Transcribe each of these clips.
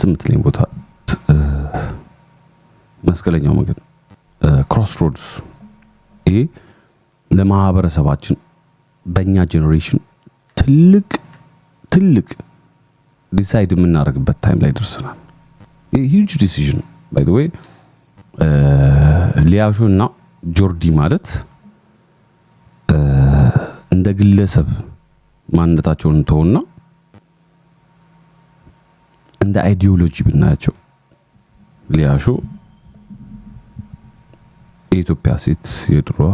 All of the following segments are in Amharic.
የምትለኝ ቦታ መስቀለኛው መንገድ፣ crossroads። ይሄ ለማህበረሰባችን በእኛ generation ትልቅ ትልቅ decide የምናደርግበት time ላይ ደርሰናል። Huge decision, by the way። ሊያሾ እና ጆርዲ ማለት እንደ ግለሰብ ማንነታቸውን ተውና እንደ ideology ብናያቸው ሊያሾ የኢትዮጵያ ሴት የድሮዋ፣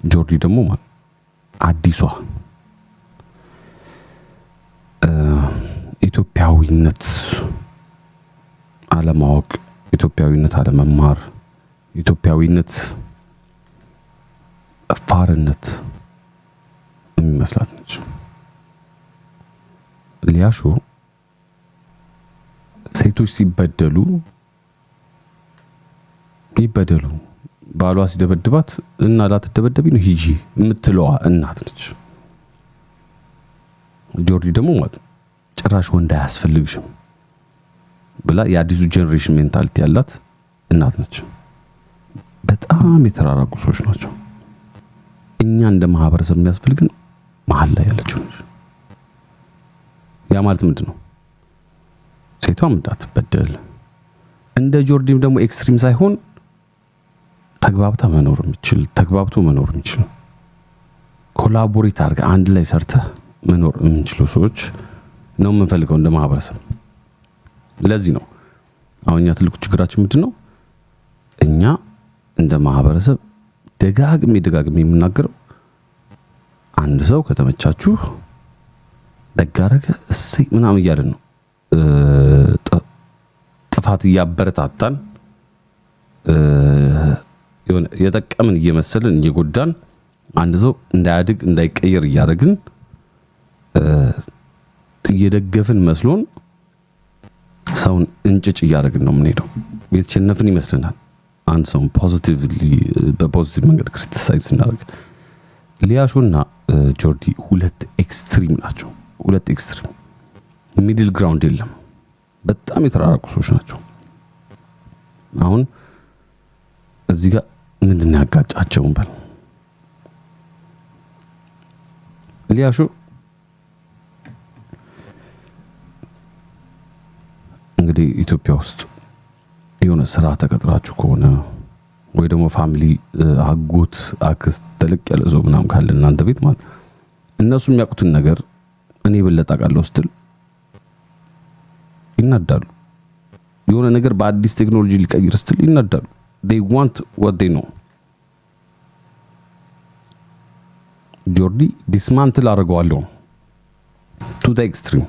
ጆርዲ ደግሞ ማለት አዲሷ ኢትዮጵያዊነት አለማወቅ፣ ኢትዮጵያዊነት አለመማር፣ ኢትዮጵያዊነት ፋርነት የሚመስላት ነች። ሊያሾ ሴቶች ሲበደሉ ይበደሉ፣ ባሏ ሲደበድባት እና ላትደበደቢ ነው ሂጂ የምትለዋ እናት ነች። ጆርዲ ደግሞ ማለት ጭራሽ ወንድ አያስፈልግሽም ብላ የአዲሱ generation mentality ያላት እናት ነች። በጣም የተራራቁ ሰዎች ናቸው። እኛ እንደ ማህበረሰብ የሚያስፈልግን መሀል ላይ ያለችው ነች። ያ ማለት ምንድን ነው? ሴቷም እንዳትበደል፣ እንደ ጆርዲም ደግሞ extreme ሳይሆን ተግባብታ መኖር የሚችል፣ ተግባብቶ መኖር የሚችል፣ collaborate አድርገህ አንድ ላይ ሰርተህ መኖር የምንችሉ ሰዎች ነው የምንፈልገው እንደ ማህበረሰብ። ለዚህ ነው አሁን እኛ ትልቁ ችግራችን ምንድን ነው? እኛ እንደ ማህበረሰብ ደጋግሜ ደጋግሜ የምናገረው አንድ ሰው ከተመቻችሁ ደግ አደረገ እሰይ ምናምን እያልን ነው፣ ጥፋት እያበረታታን፣ የሆነ የጠቀምን እየመሰልን እየጎዳን፣ አንድ ሰው እንዳያድግ እንዳይቀየር እያደረግን፣ እየደገፍን መስሎን ሰውን እንጭጭ እያደረግን ነው የምንሄደው። የተሸነፍን ይመስለናል። አንድ ሰውን positively በ positive መንገድ criticize ስናደርግ። ሊያሾና ጆርዲ ሁለት extreme ናቸው። ሁለት extreme፣ middle ground የለም። በጣም የተራራቁ ሰዎች ናቸው። አሁን እዚህ ጋር ምንድን ነው ያጋጫቸው እንበል። ሊያሾ እንግዲህ ኢትዮጵያ ውስጥ የሆነ ስራ ተቀጥራችሁ ከሆነ ወይ ደግሞ family፣ አጎት፣ አክስት፣ ተለቅ ያለ ሰው ምናምን ካለ እናንተ ቤት ማለት እነሱ የሚያውቁትን ነገር እኔ የበለጠ አውቃለሁ ስትል ይናዳሉ። የሆነ ነገር በአዲስ ቴክኖሎጂ ሊቀይር ስትል ይናዳሉ። They want what they know። ጆርዲ dismantle አድርገዋለሁ to the extreme።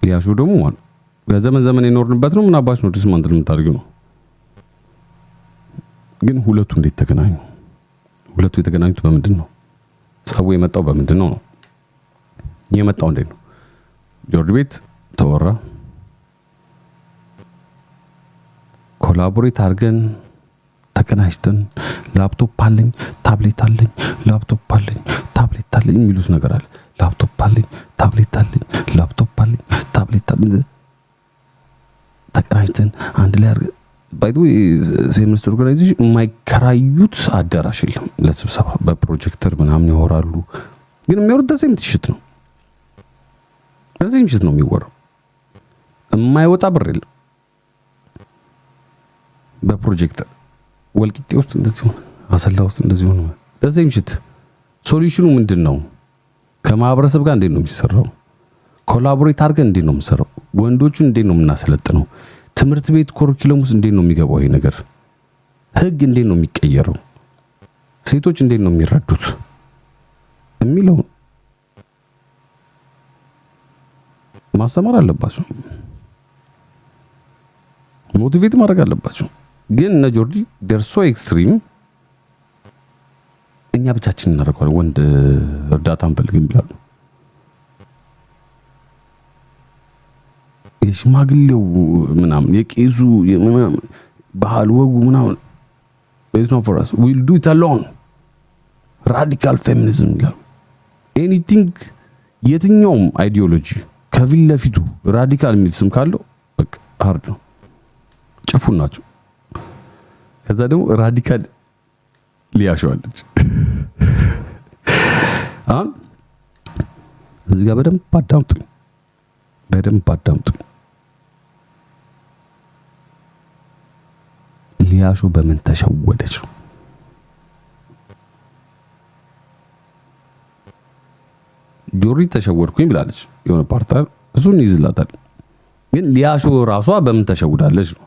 ሊያሹ ደግሞ ማለት ከዘመን ዘመን የኖርንበት ነው። ምን አባሽ ነው dismantle የምታደርጊው ነው። ግን ሁለቱ እንዴት ተገናኙ? ሁለቱ የተገናኙት በምንድን ነው? ጸቡ የመጣው በምንድን ነው ነው የመጣው እንዴት ነው? ጆርዲ ቤት ተወራ። Collaborate አድርገን ተቀናጅተን ላፕቶፕ አለኝ፣ ታብሌት አለኝ፣ ላፕቶፕ አለኝ፣ ታብሌት አለኝ የሚሉት ነገር አለ። ላፕቶፕ አለኝ፣ ታብሌት አለኝ፣ ላፕቶፕ አለኝ፣ ታብሌት አለኝ፣ ተቀናጅተን አንድ ላይ አድርገን። By the way, feminist organization የማይከራዩት አዳራሽ የለም ለስብሰባ፣ በፕሮጀክተር ምናምን ያወራሉ። ግን የሚያወሩት the same shit ነው። The same shit ነው የሚወራው። የማይወጣ ብር የለም። በፕሮጀክተር ወልቂጤ ውስጥ እንደዚህ ሆነ፣ አሰላ ውስጥ እንደዚህ ሆነ። The same shit። Solution ኑ ምንድን ነው? ከማህበረሰብ ጋር እንዴት ነው የሚሰራው? Collaborate አድርገን እንዴት ነው የምንሰራው? ወንዶቹን እንዴት ነው የምናሰለጥነው? ትምህርት ቤት curriculum ውስጥ እንዴት ነው የሚገባው ይሄ ነገር? ህግ እንዴት ነው የሚቀየረው? ሴቶች እንዴት ነው የሚረዱት የሚለውን ማስተማር አለባቸው። Motivate ማድረግ አለባቸው። ግን እነ ጆርዲ they're so extreme፣ እኛ ብቻችን እናደርገዋለን፣ ወንድ እርዳታ አንፈልግም ይላሉ። የሽማግሌው ምናምን የቄሱ ምናምን ባህል ወጉ ምናምን it's not for us, we'll do it alone, radical feminism ይላሉ። Anything፣ የትኛውም ideology ከፊት ለፊቱ radical የሚል ስም ካለው በቃ hard ነው፣ ጭፉን ናቸው። ከዛ ደግሞ radical ሊያሸዋለች። አሁን እዚህ ጋር በደንብ አዳምጡኝ፣ በደንብ አዳምጡኝ። ሊያሾ በምን ተሸወደች? ጆሪ ተሸወድኩኝ ብላለች። የሆነ part እሱን ይዝላታል። ግን ሊያሾ ራሷ በምን ተሸውዳለች ነው።